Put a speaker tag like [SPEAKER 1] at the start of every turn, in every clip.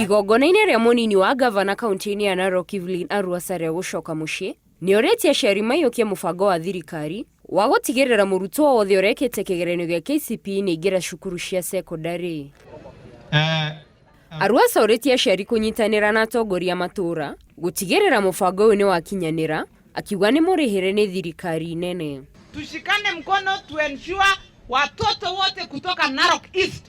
[SPEAKER 1] Igongona-inĩ rĩa mũnini wa ngavana kaunti-inĩ ya Narok Evelyn Arũasa rĩa gũcoka mũciĩ, nĩ orĩtie aciari maiyũkie mũbango wa thirikari wa gũtigĩrĩra mũrutwo wothe ũrekĩte kĩgeranio gĩa KCPE nĩ aingĩra cukuru cia cekondarĩ. Arũasa orĩtie aciari kũnyitanĩra na atongoria a matũũra gũtigĩrĩra mũbango ũyũ nĩ wakinyanĩra, akiuga nĩ mũrĩhĩre nĩ thirikari nene.
[SPEAKER 2] Tushikane mkono to ensure watoto wote kutoka Narok East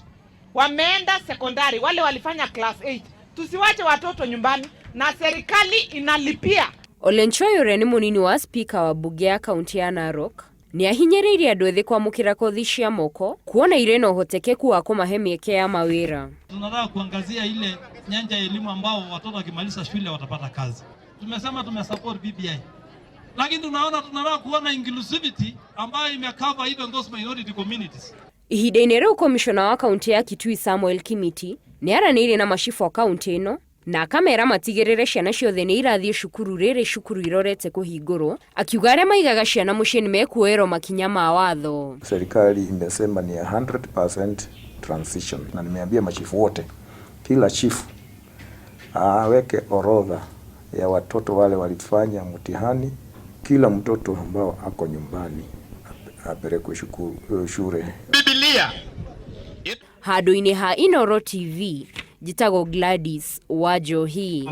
[SPEAKER 2] wameenda sekondari, wale walifanya class 8. Tusiwache watoto nyumbani na serikali inalipia.
[SPEAKER 1] Ole Nchoy ũrĩa nĩ mũnini wa spika wa mbunge ya kaunti ya Narok nĩ ahinyĩrĩirie andũ ethĩ kwamũkĩra kothi cia moko kuona irĩ na ũhotekeku wa kũmahe mĩeke ya mawĩra.
[SPEAKER 3] Tunataka kuangazia ile nyanja ya elimu ambao watoto wakimaliza shule watapata kazi. Tumesema tumesupport BBI, lakini tunaona tunataka kuona inclusivity ambayo imecover even those minority communities.
[SPEAKER 1] Ihinda-inĩ rĩu komishona wa kaunti ya Kitui Samuel Kimiti nĩ aranĩirie na macibũ a kaunti ĩno na akamera matigĩrĩre ciana ciothe nĩ irathiĩ cukuru rĩrĩ cukuru irorete kũhingũrwo, akiuga arĩa maigaga ciana mũciĩ nĩ mekuoerwo makinya ma watho.
[SPEAKER 4] Serikali imesema ni 100% transition, na nimeambia machifu wote, kila chifu aweke orodha ya watoto wale walifanya mtihani. Kila mtoto ambao ako nyumbani apelekwe shule.
[SPEAKER 5] Biblia.
[SPEAKER 1] Handũ-inĩ ha Inooro TV, njĩtagwo Gladys Wanjohi.